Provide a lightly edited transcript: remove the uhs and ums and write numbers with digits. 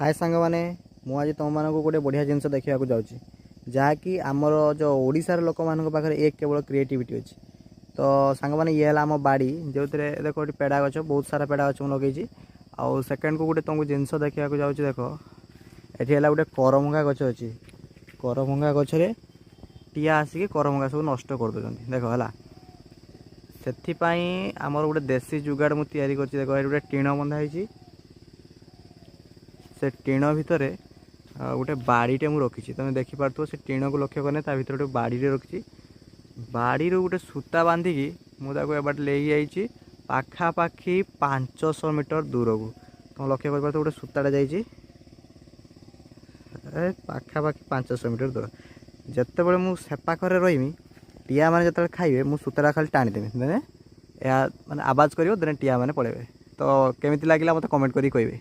ହାଏ ସାଙ୍ଗମାନେ, ମୁଁ ଆଜି ତୁମମାନଙ୍କୁ ଗୋଟେ ବଢ଼ିଆ ଜିନିଷ ଦେଖିବାକୁ ଯାଉଛି, ଯାହାକି ଆମର ଯେଉଁ ଓଡ଼ିଶାର ଲୋକମାନଙ୍କ ପାଖରେ ଏ କେବଳ କ୍ରିଏଟିଭିଟି ଅଛି। ତ ସାଙ୍ଗମାନେ, ଇଏ ହେଲା ଆମ ବାଡ଼ି, ଯେଉଁଥିରେ ଦେଖ ଏଠି ପେଡ଼ା ଗଛ, ବହୁତ ସାରା ପେଡ଼ା ଗଛ ମୁଁ ଲଗେଇଛି। ଆଉ ସେକେଣ୍ଡକୁ ଗୋଟେ ତୁମକୁ ଜିନିଷ ଦେଖିବାକୁ ଯାଉଛି। ଦେଖ, ଏଠି ହେଲା ଗୋଟେ କରମଙ୍ଗା ଗଛ ଅଛି। କରମଙ୍ଗା ଗଛରେ ଟିଆ ଆସିକି କରମଙ୍ଗା ସବୁ ନଷ୍ଟ କରିଦେଉଛନ୍ତି, ଦେଖ ହେଲା। ସେଥିପାଇଁ ଆମର ଗୋଟେ ଦେଶୀ ଯୁଗାଡ଼ ମୁଁ ତିଆରି କରିଛି। ଦେଖ, ଏଠି ଗୋଟେ ଟିଣ ବନ୍ଧା ହେଇଛି। ସେ ଟିଣ ଭିତରେ ଗୋଟେ ବାଡ଼ିଟେ ମୁଁ ରଖିଛି। ତୁମେ ଦେଖିପାରୁଥିବ, ସେ ଟିଣକୁ ଲକ୍ଷ୍ୟ କଲେ ତା ଭିତରେ ଗୋଟେ ବାଡ଼ିଟେ ରଖିଛି। ବାଡ଼ିରୁ ଗୋଟେ ସୂତା ବାନ୍ଧିକି ମୁଁ ତାକୁ ଏବାଟେ ନେଇଯାଇଛି ପାଖାପାଖି 500 ମିଟର ଦୂରକୁ। ତୁମେ ଲକ୍ଷ୍ୟ କରିପାରୁଥିବ, ଗୋଟେ ସୂତାଟା ଯାଇଛି ଏ ପାଖାପାଖି 500 ମିଟର ଦୂର। ଯେତେବେଳେ ମୁଁ ସେପାଖରେ ରହିମି, ଟିଆମାନେ ଯେତେବେଳେ ଖାଇବେ, ମୁଁ ସୂତାଟା ଖାଲି ଟାଣିଦେବି, ଦେନ୍ ଏହା ମାନେ ଆବାଜ କରିବ, ଦେନ୍ ଟିଆମାନେ ପଳେଇବେ। ତ କେମିତି ଲାଗିଲା, ମୋତେ କମେଣ୍ଟ କରିକି କହିବେ।